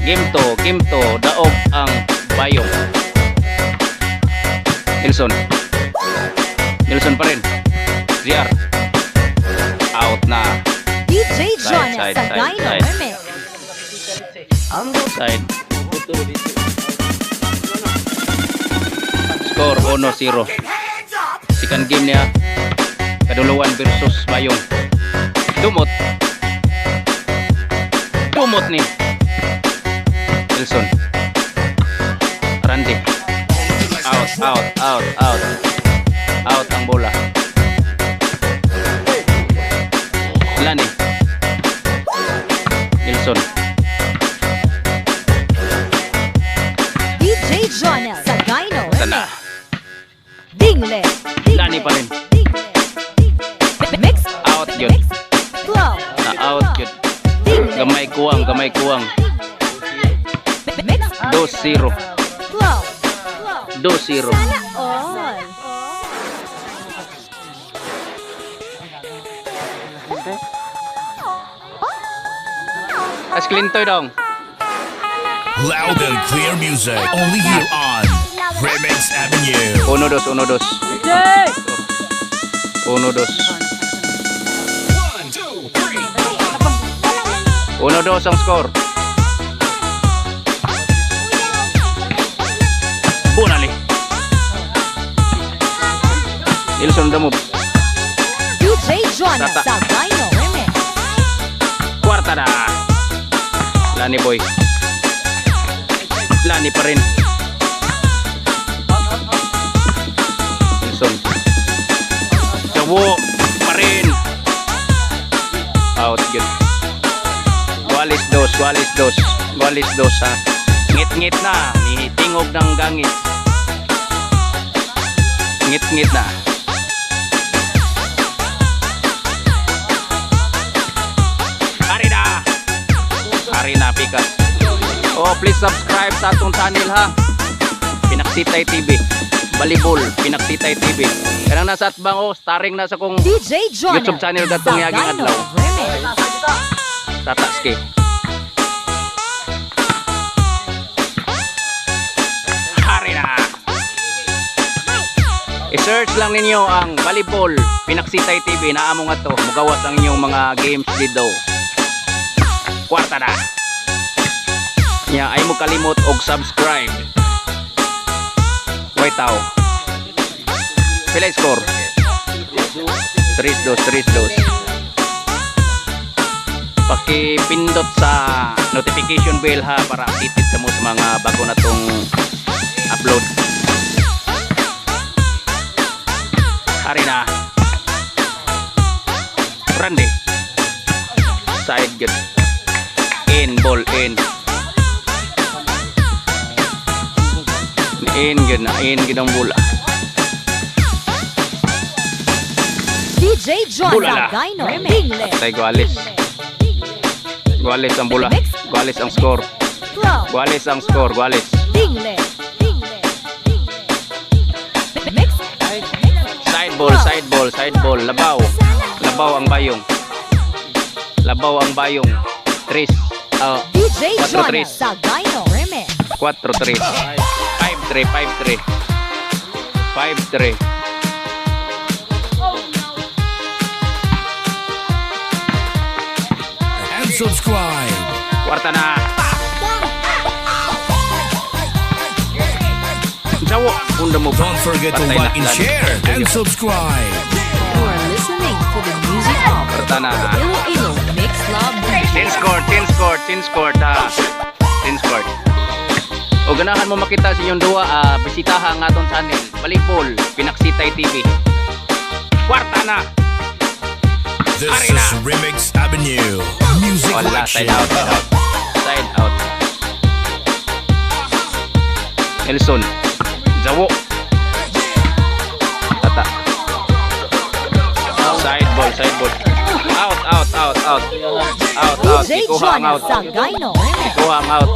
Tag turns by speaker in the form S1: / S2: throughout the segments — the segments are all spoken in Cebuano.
S1: Game 2, game 2, daog ang Bayong. Nelson. Nelson pa rin. ZR. Out na.
S2: DJ
S1: Side,
S2: Jonel
S1: side, side,
S2: Sagaino
S1: side.
S2: Remix.
S1: Side. Score 1-0. Second game niya. Kaduluan versus Bayong. Dumot. Dumot ni Nelson. Randy. Out, out, out, out. Out ang bola. Lani. Nelson.
S2: DJ Jonel Sagaino
S1: Tala.
S2: Remix. Dingle.
S1: Lani pa rin.
S2: Dingle. Mix.
S1: Out yun.
S2: Mix. Flow.
S1: Na out yun.
S2: Dingle.
S1: Gamay kuwang, gamay kuwang.
S2: Mix.
S1: 2-0.
S2: Flow.
S1: 2-0.
S2: Sana all.
S1: As Clintoy dong.
S3: Loud and clear music. Only here on Remix Avenue.
S1: 1-2, 1-2. 1-2. 1-2 ang score. Bunali. Nelson the move.
S2: DJ Jonel
S1: Tata.
S2: Sagaino Remix.
S1: Kwarta na. Lani boy. Lani pa rin. Nelson. Jawo pa rin. Out good. Walis dos, walis dos. Walis dos ha. Ngit-ngit na. Nitingog ng gangis. Ngit-ngit na. Ari na. Ari na, pikas. Oh, please subscribe sa atong channel ha. Pinaksitay TV. Balibol, Pinaksitay TV. Kanang nasa atbang oh, starring na sa kong
S2: DJ Jonel
S1: YouTube channel gatong yaging
S2: Sagaino
S1: adlaw.
S2: Remix.
S1: Tataski. Hari na! I-search lang ninyo ang Balibol Pinaksitay TV na amo nga to. Mugawas ang inyong mga games dito. Kwarta na! Nya ay mo kalimot og subscribe. Wait tao. Pila score? 3-2, 3-2. Pakipindot sa notification bell ha para updated sa mo sa mga bago na tong upload. Hari na. Randy. Side good. In ball in. In good na in good ang bola.
S2: DJ Jonel
S1: Bola na.
S2: Sagaino Remix.
S1: Tay Gualis. Gualis ang bola. Gualis ang score.
S2: Flow.
S1: Gualis ang score. Gualis.
S2: Dingle. Dingle. Mix.
S1: Side ball, side ball, side ball. Labaw. Labaw ang bayong. Labaw ang bayong. Tres.
S2: DJ
S1: Cuatro,
S2: Jonel
S1: tres.
S2: Sagaino Remix.
S1: 4-3. 5-3, 5-3. 5-3.
S3: And subscribe.
S1: Kwarta na. Jawo. Unda mo.
S3: Don't forget to
S1: Patay na.
S3: like and share and subscribe.
S4: You are listening to the music of
S1: Kwarta na.
S4: Iloilo Mix Love
S1: 10 score, 10 score, 10 score ta. 10 score. O ganahan mo makita sa inyong duwa, bisitaha ang atong channel, Balibol, Pinaksitay TV. Kwarta na.
S3: This
S1: Arena.
S3: is Remix Avenue. Music
S1: Wala, side
S3: Collection.
S1: out, side out. Side out. Nelson. Jawo. Tata. Side ball, side ball. Out, out, out, out. Out, out.
S2: DJ
S1: Ikuha ang
S2: Jonel
S1: out.
S2: Sagaino Remix.
S1: Ikuha ang out.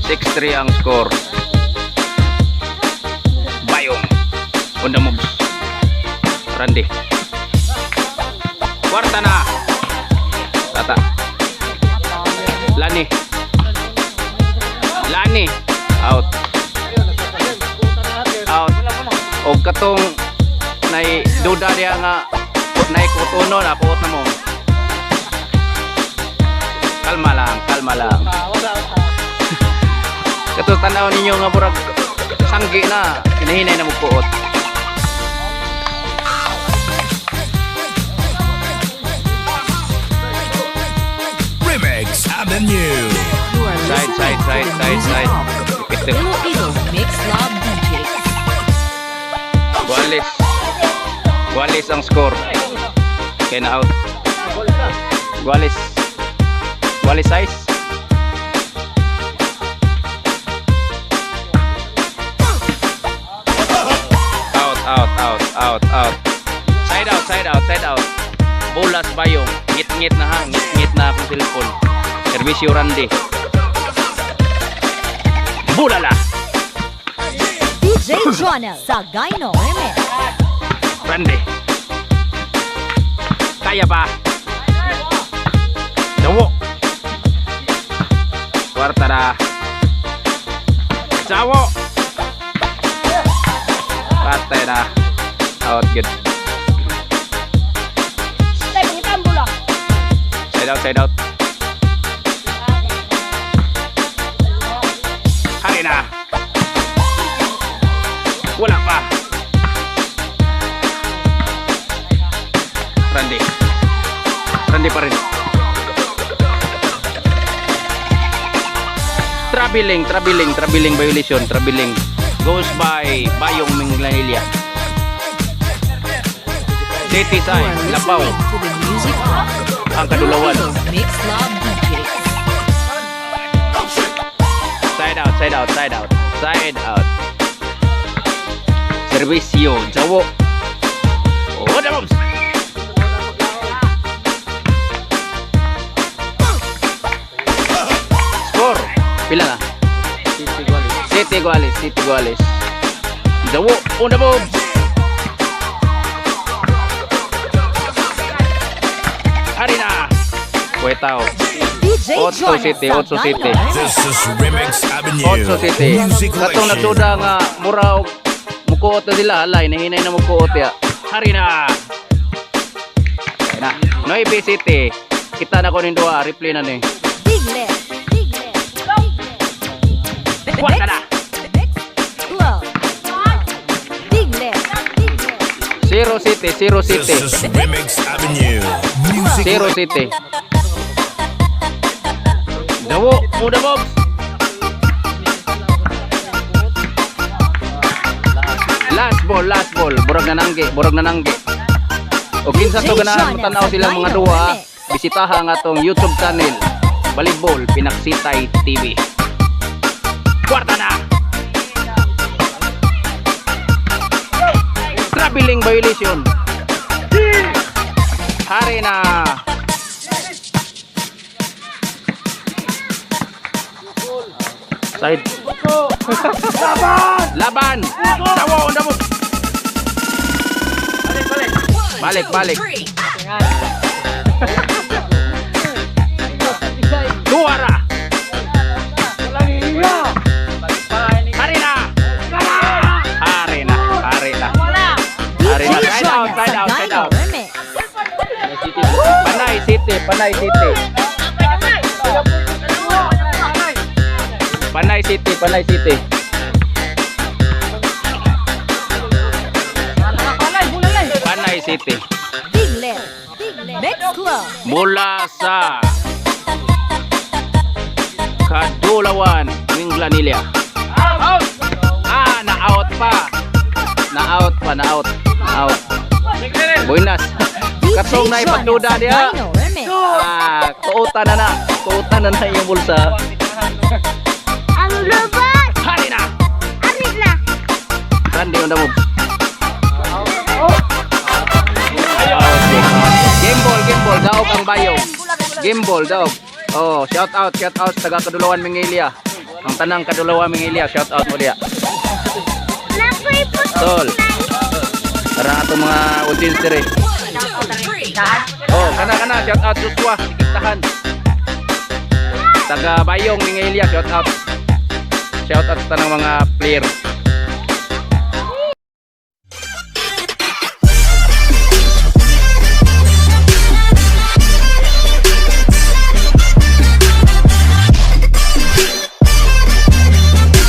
S1: 6-3 ang score. Bayong. On the moves. Randy. Kwarta na. Tata. Kini out. Out. Og katong nay duda diha nga nay kutono na puot na mo. Kalma lang, kalma lang. Katong tanaw ninyo nga murag sanggi na, hinahinay na mo puot.
S3: Remix Avenue.
S4: You are
S1: Side,
S4: listening
S1: side,
S4: to
S1: side,
S4: the
S1: side,
S4: music
S1: side.
S4: of
S1: Ipit.
S4: Iloilo Mix Lab DJs.
S1: Gualis. Gualis ang score. Kaya na out. Gualis. Gualis size. Out, out, out, out, out. Side out, side out, side out. Bolas bayong. Ngit-ngit na ha. Ngit-ngit na akong cellphone. Servisyo Randy. Bulala!
S2: DJ Jonel Sagayno Remix.
S1: Randy. Kaya ba? Jawo. Kwarta na. Jawo. Patay na. Out good. Side out, side out. Hari na. Wala pa. Randy. Randy pa rin. Traveling, traveling, traveling violation, traveling. Goes by Bayong Minglanilla. City
S4: You
S1: side,
S4: are
S1: Lapaw,
S4: listening to the music of
S1: ang Kadulawan.
S4: Iloilo Mix Lab DJs.
S1: Side out, side out, side out, side out. Servisyo, Jawo. Oh, the moves. Score. Pila na? City Guales, City Guales. Jawo, on the moves. Arena. Kwetaw.
S2: DJ
S1: Otso
S2: Jonel
S1: City, Otso
S2: Sagayno
S1: City.
S2: Remix.
S3: This is Remix Avenue.
S1: Otso City.
S3: Music
S1: Katong
S3: Collection.
S1: nagduda nga mura og mukuot na sila alay nahinay na mukuot ya. Hari na. Na. Nueve City. Kita na ko ning duha replay na ni.
S2: Big Lip. Big Lip. Big Lip.
S1: Kwarta na.
S2: Mix Club. Big Lip. Big Lip.
S1: Zero City, Zero
S3: This
S1: City.
S3: is Remix Avenue. Music
S1: Zero City. Dawo, muda Bobs. Last ball, last ball. Burag na nanggi, burag na nanggi. O kinsa to ganahan mo tanaw silang mga duha, bisitaha ang atong YouTube channel. Balibol Pinaksitay TV. Kwarta na. Traveling violation. Hari na. Side. Laban! Laban! Tawo, damo. Balik, balik. Tuara. Hari na. Hari na, hari na. Hari
S2: DJ
S1: na. Side out,
S2: Jonel
S1: side out, side
S2: Sagayno
S1: out.
S2: Remix.
S1: Panay City, Panay City. Panay City, Panay City. Panay City.
S2: Big Lip. Big Lip. Mix Club.
S1: Mula sa Kadulawan, Minglanilla. Out! Ah, na-out pa. Na-out pa, na-out. Na-out. Buenas.
S2: DJ
S1: Katong na
S2: Jonel
S1: ipagduda diha.
S2: Sagayno Remix.
S1: Ah, tuutan na na. Tuutan na na yung bulsa.
S5: Ang robot!
S1: Hari na!
S5: Arit na!
S1: Randy on the move. Game ball, game ball. Daog ang bayong. Game ball, daog. Oh, shout out sa taga Kadulawan Mingilia. Ang tanang Kadulawan Mingilia, shout out mo diya.
S5: Nakoy po
S1: Tol. Tara atong mga audience dire. Oh, kana kana shout out Joshua, Sikitahan. Taga Bayong Mingilia, shout out. Shout out sa tanang mga player.